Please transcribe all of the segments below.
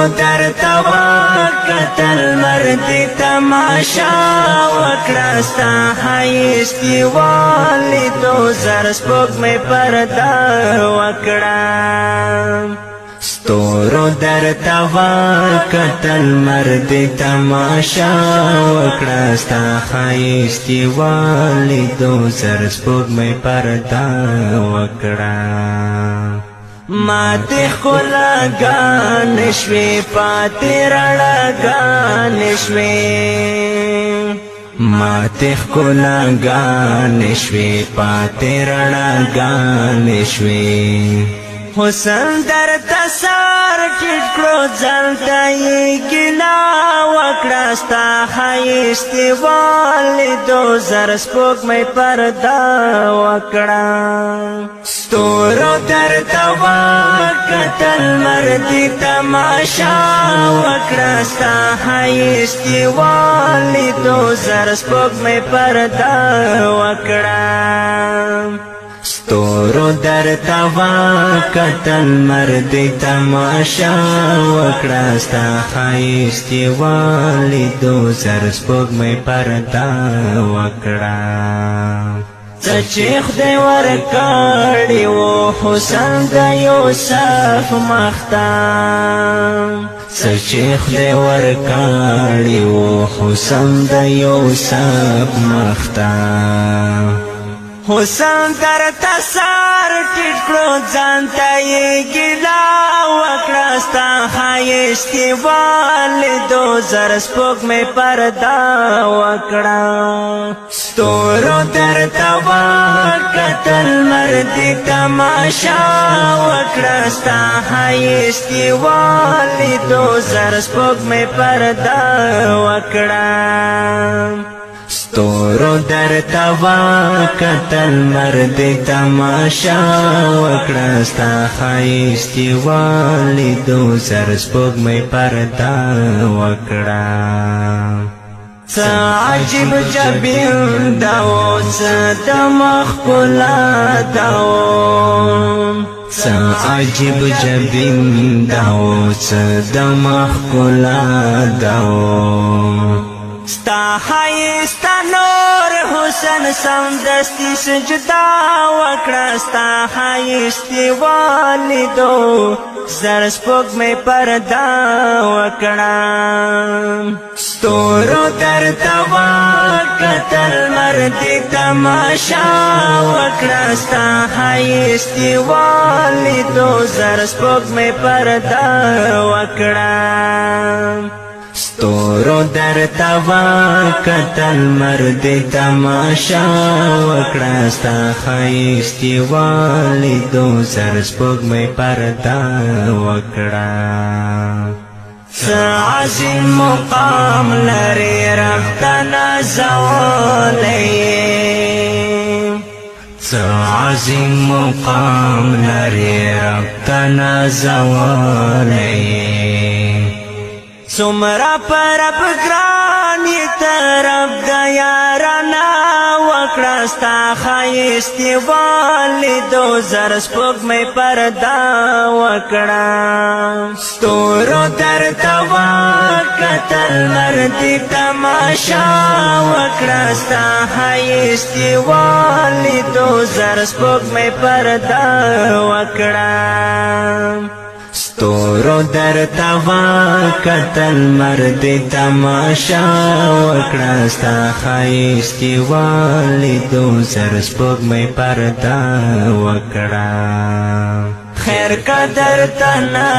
ستورو درته وکتل لمر دې تماشا وکړه، ستا ښایست یې ولیدو زر سپوږمۍ پرده وکړه. ستورو درته وکتل لمر دې تماشا وکړه، ستا ښایست یې ولیدو زر سپوږمۍ پرده وکړه. ماتې ښکلاګانې شوې، پاتې رڼاګانې شوې، ماتې ښکلاګانې شوې، پاتې رڼاګانې شوې. حسن درته سر ټیټ کړو، ځان ته یې ګیله وکړه، ستا ښایست یې ولیدو زر سپوږمۍ پرده وکړه. ستورو درته وکتل لمر دې تماشا وکړه، ستا ښایست یې ولیدو زر سپوږمۍ پرده وکړه. ستورو درته وکتل لمر دې تماشا وکړه، ستا ښایست یې ولیدو زر سپوږمۍ پرده وکړه. څه چې خدای ورکړي وو حسن د یوسف مخته، څه چې خدای ورکړي وو حسن د یوسف مخته. حسن درته سر ټیټ کړو، ځان ته یې ګیله وکړه، ستا ښایست یې ولیدو زر سپوږمۍ پرده وکړه. ستورو درته وکتل لمر دې تماشا وکړه، ستا ښایست یې ولیدو زر سپوږمۍ پرده وکړه. ستورو درته وکتل لمر دې تماشا وکړه، ستا ښایست یې ولیدو زر سپوږمۍ پرده وکړه. څه عجیب جبین دا و، څه د مخ ښکلا دا و، څه عجیب جبین دا و، څه د مخ ښکلا دا و. ستا ښایسته نور حسن سمدستي سجده وکړه، ستا ښایست یې ولیدو زر سپوږمۍ پرده وکړه. ستورو درته وکتل لمر دې تماشا وکړه، ستا ښایست یې ولیدو زر سپوږمۍ پرده وکړه. ستورو درته وکتل لمر دې تماشا وکړه، ستا ښایست یې ولیدو زر سپوږمۍ پرده وکړه. څه عظیم مقام لري رب ته نازولی، څه عظیم مقام لري رب ته نازولی. څومره پر رب ګران یې ته رب د یارانه وکړه، ستا ښایست یې ولیدو زر سپوږمۍ پرده وکړه. ستورو درته وکتل لمر دې تماشا وکړه، ستا ښایست یې ولیدو زر سپوږمۍ پرده وکړه. ستورو درته وکتل لمر دې تماشا وکړه، ستا ښایست یې ولیدو زر سپوږمۍ پرده وکړه. خیر قدر ته نه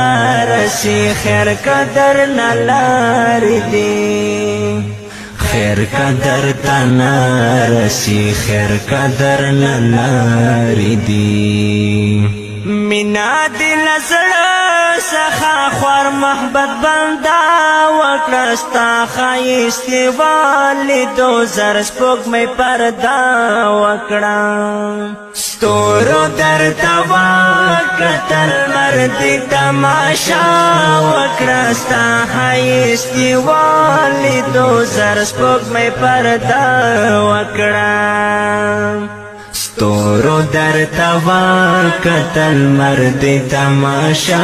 رسي، خیر قدر نه لارې دي، خیر قدر ته نه رسي، خیر قدر نه لارې دي. مینا دې له زړه څخه خوار محبت بنده وکړه، ستا ښایست یې ولیدو زر سپوږمۍ پرده وکړه. ستورو درته وکتل لمر دې تماشا وکړه، ستا ښایست یې ولیدو زر سپوږمۍ پرده وکړه. ستورو درته وکتل، لمر دې تماشا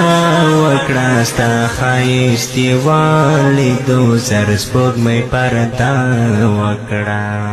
وکړه. ستا ښایست یې ولیدو، زر سپوږمۍ پرده وکړه.